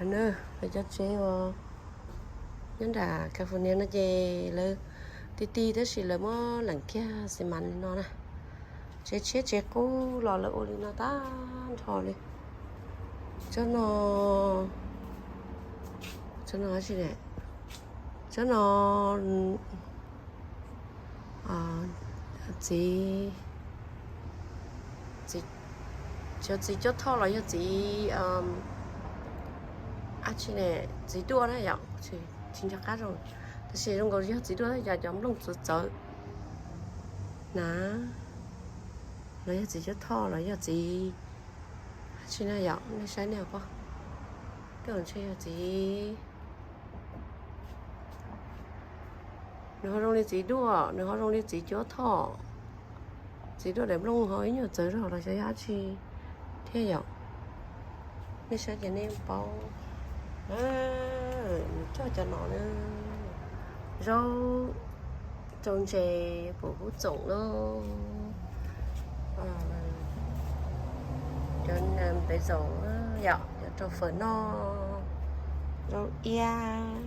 Lawv cov tsev uas nyob nram California no ces lawv ti ti tab sis lawv muab leem kiag xi mas li no na. Tsev tshiab tsev qub los lawv ua li no tag nrho li. Tsob no, tsob no tsob no txiv, txiv, yog txiv cuab thoj los yog txiv ab tsi ne, txiv duaj na yom, tsis nco qab zoo, tab sis zoo nkaus yog txiv duaj yog cov nplooj txawv txawv na, los yog txiv cuab thoj los yog txiv ab tsi na yom, nej saib nej pob, tej zaum ntshe yog txiv Nws ho zoo li txiv duaj, nws ho zoo li txiv cuab thoj. Txiv duaj daim nplooj ho ib nyuag txawv zog los xyov yog dab tsi thiab yom. Nej saib ces nej paub. Nws coj cov no, zaub rau ntses pum kub txoom lauj, cov npem zaum yom, cov rau fawm noj, zaub iab.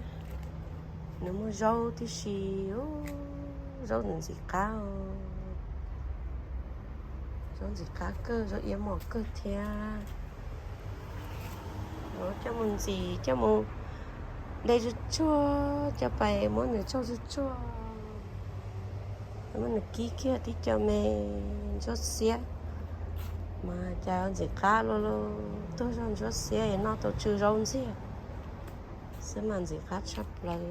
Nws muaj zaub tib si, zaub nws ntxim qab, zaub ntxim qab kawg, zaub iab mos kawg thiab. Coj mus ntxim, coj mus de tsuag tsuag, coj pais muab nws tsaug tsuag tsuag, muab nws kib kiag tib co me ntsuab xiab, mas cas ntxim qab luaj luaj, tuag zog ntsuab xiab es noj tau tsw zaub ntxiag xwb mas ntxim qab tshaj plaws.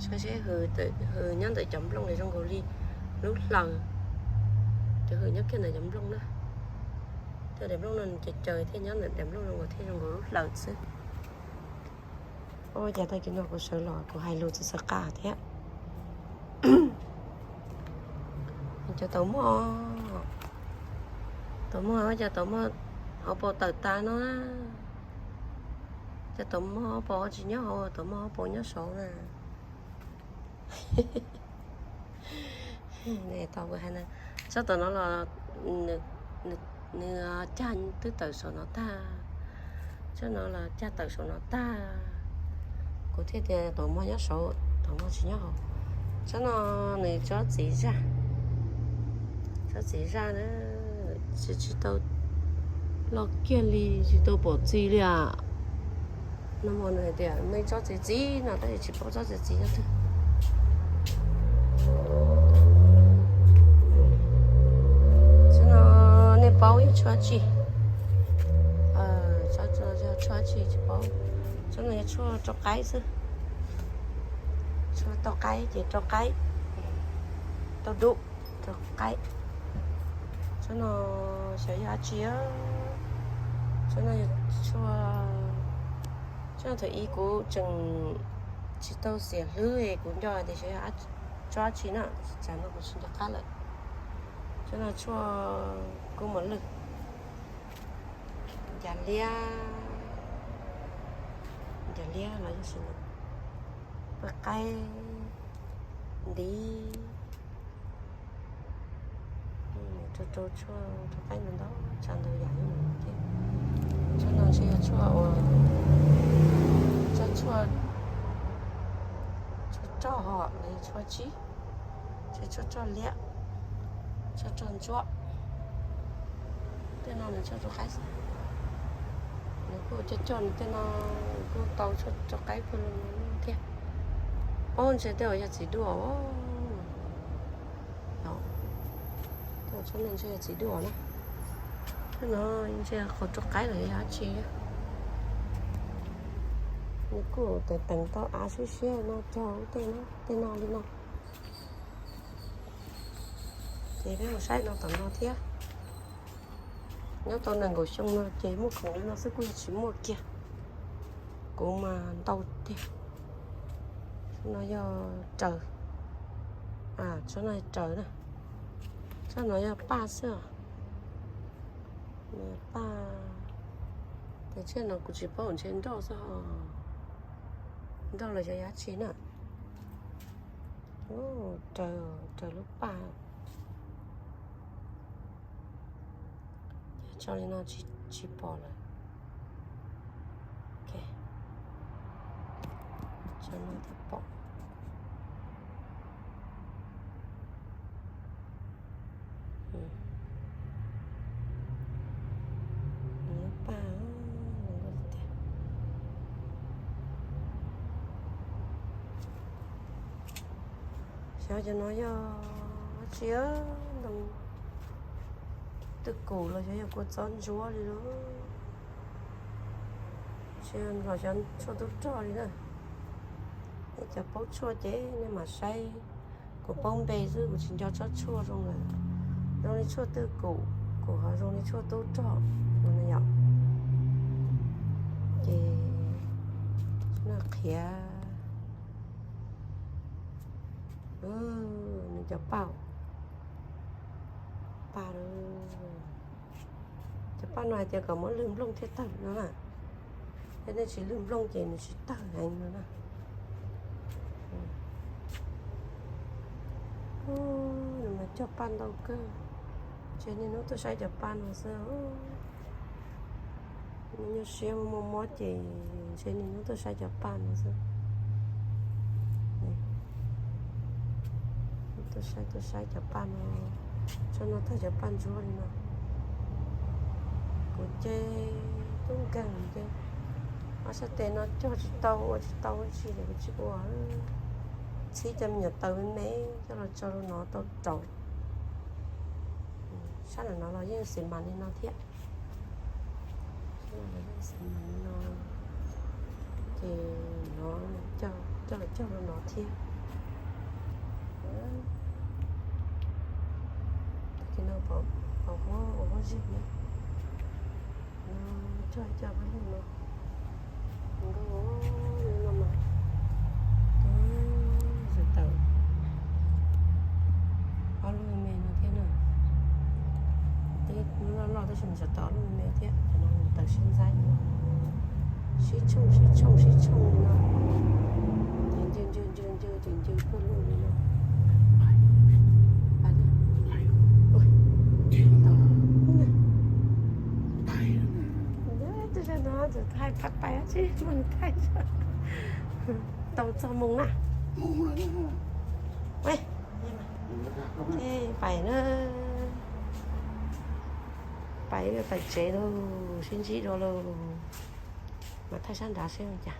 Saib seb hws nyob ntawm cov nplooj zoo nkaus li lub hlaws, cov hws nyob kiag ntawm cov nplooj na. Cov daim nplooj no nws caws caws thiab, nyob ntawm daim nplooj zoo nkaus thiab zoo nkaus lub hlaws xwb. Ua cas tag kis no kuv sawv los kuv hais lus txawv txawv qab thiab. Cov taum mog, taum mog, cas taum mog hauv paus tawm tas no na. Cov taum mog hauv paus tsis nyob hauv, taum mog hauv paus nyob saud na. Tau kuv hais na, tsob taum no los nws cag twb tawm saum no tag, tsob no los cag tawm saum no tag. Kuv thiaj tias taum mog nyob saud, taum mog tsis nyob hauv. Tsob no nws tsob txiv zaj, tsob txiv zaj na, tsis, tsis tau loj kiag li, tsis tau pom txi li as. No mas nws hais tias muaj ib tsob txiv txiv no tab sis tsis paub tsob txiv txiv no twg. Tsob no nej paub yog tshuaj dab tsi? Tsob no yog tshuaj dab tsi tsis paub. Tsob no yog tshuaj rau qaib xwb. Tshuaj tau qaib ces rau qaib, tau dub, rau qaib. Tsob no xyov yog dab tsi. Tsob no yog tshuaj, tsob no thaum ub kuv tseem tsis tau xiam hlwb es kuv nco tias xyov yog tsob dab tsi na, tsam no kuv tsis nco qab lawm. Tsob no tshuaj kub mos lwj, ncav liab, ncav liab los yog sis paj qaib ntiv. Rau rau tshuaj rau qaib ntau ntau, tshuaj ntau yam li no thiab. Tshuaj no ntshe yog tshuaj uas, tshuaj, tshuaj roj ho los yog tshuaj tsib, ntshe tshuaj roj liab, tshuaj roj ntsuab. Tej no nws tshuaj rau qaib xwb. Nws kuj coj coj nws tej no, nws kuj tau tshuaj rau qaib kuj li no thiab. Ob, ntshe tej uas yog txiv duaj. Tsob no ntshe yog txiv duaj na. Tej no ntshe qhov rau qaib los yog dab tsi. Nws kuj teev teev tau av siab siab no cog tej no li no. Ces peb mus saib no tom no thiab. Nyob tau nees nkaum xyoo no ces muaj khoom li no xwb kuj yog tsis muaj kiag. Kuv mas ntau tiag. Tsob no yog raws, tsob no yog raws na. Tsob no yog paj xwb os. Paj, tab sis no kuv tsis paub ntshe nroj xwb, nroj los yog dab tsi na. Raws, raws lub paj. Tso li no tsis pom lawm. Cov no thiaj pom. Paj, xyov cov no yog tsi, ntoo twj kum los xyov yog kua txob ntsuab li los, tsis los xyov tshuaj tub rog li na. Nej cov paub tshuaj ces nej mam saib. Kuv paub npe xwb, kuv tsis nco tsob tshuaj zoo lawm. Zoo li tshuaj twj kum, kuv ho zoo li tshuaj tub rog no yom. Ces noj qhiav. Nws cov paj, paj, cov paj no hais tias kom muab lwg nplooj thiaj tawg no na. Yog nej tsis lwg nplooj ces nws tsis tawg heev no na. Nws mas cog paj ntau kawg. Ntshe niaj hnub tuaj saib cov paj no xwb. Nyuaj siab muaj mob ces ntshe niaj hnub tuaj saib cov paj no xwb. Tuaj saib, tuaj saib cov paj no, tsob no tag cov paj ntsuab li no. Kuv ces tub nkeeg ces ob sab tes no cog tsis tau, ua tsis tau tsi li, kuv tsis ua. Txhib cov me nyuam taws me me coj los tso rau no tau rau. Sab ntawm no los yeej xis mas li no thiab. Xis mas li no, ces no coj los cog rau no thiab. Tag kis no pom huab ua huab zig na. No cog cog paj lug no. Nkauj li no mas twb tawm ob lub me me no thiab na. Twb loj loj tab sis mas tseem tawm ob lub me me thiab, cov no tawm sib ntxaib, sib tshooj sib tshooj sib tshooj li no. Ces ncw ncw ncw ncw ces ncw pawg lug li no. Tau, thaij phab pais tsis muaj thaij. Tau txog moo na. Pais na. Pais, pais tsev lauj, sib ntsib dua lauj. Mas thaij sab nrad seb ua cas.